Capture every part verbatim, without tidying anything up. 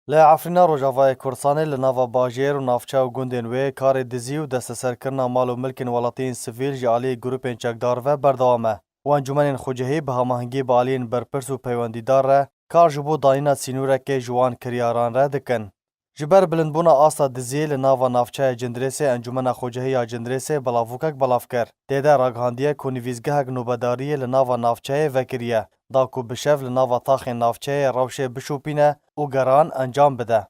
Li Efrîna Rojavayê Kurdistanê li nava bajêr û navçe û gundên wê karê dizî û desteserkirina mal û milkên welatiyên sivîl ji aliyê grûpên çekdar ve berdewam e û encûmenên xwecihî bi hemahengî bi aliyên berpirs û peywendîdar re kar ji bo danîna sînoreke ji wan kiryaran re dikin. Ji ber bilindbûna asta diziyê li nava navçeya Cindirêsê Encûmena Xwecihî ya Cindirêsê belavokek belav kir. Tê de ragihandiye ku nivîsgehek nobedariyê li nava navçeyê vekiriye, da ku bi şev li nava taxên navçeyê rewşê bişopîne û geran encam bide.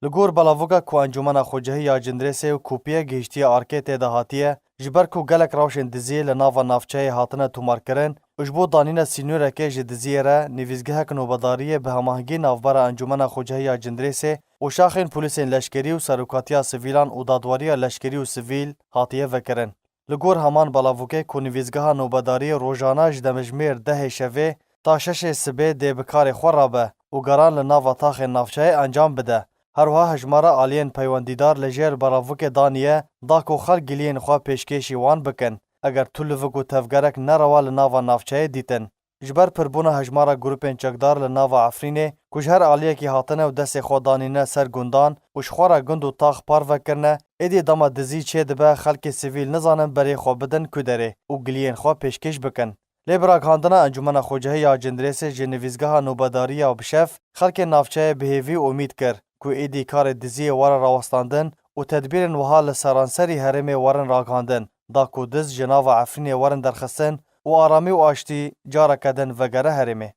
Li gor belavoka ku Encûmena Xwecihî ya Cindirêsê û kopiyek gihiştiye arkê tê de hatiye, ji ber ku gelek rewşên diziyê li nava navçeyê hatine tomarkirin û ji bo danîna sînorekê ji diziyê re nivîsgehek nobedariyê bi hemahengî navbera Encûmena Xwecihî ya Cindirêsê û şaxên polîsên leşkerî û serokatiya sivîlan û dadweriya leşkerî û sivîl hatiye vekirin. Li gor heman belavokê ku nivîsgeha nobedariyê rojane ji demjimêr dehê şevê ta şeşê sibê dê bi karê xwe re be û geran li nava taxên navçeyê encam bide. Her wiha hejmara aliyên peywendîdar li jêr belavokê daniye da ku xelk giliyên xwe pêşkêşî wan bikin, eger tu livik û tevgerek nerewa li nava navçeyê dîtin. Ji ber pirbûna hejmara grûpên çekdar li nava Efrînê ku ji her aliyekî hatine û destê xwe danîne ser gundan û ji xwe re gund û tax parve kirine, êdî dema dizî çêdibe, xelkê sivîl nizanin berê xwe bidin ku derê û giliyên xwe pêşkêş bikin. Lê bi ragihandina Encûmena Xwecihî ya Cindirêsê ji nivîsgeha nobedarî ya bi şev, xelkê navçeyê bi hêvî û umîd kir ku êdî karê diziyê were rawestandin û tedbîrên wiha li seranserî herêmê werin ragihandin, da ku diz ji nava Efrînê werin derxistin û aramî û aştî careke din vegere herêmê.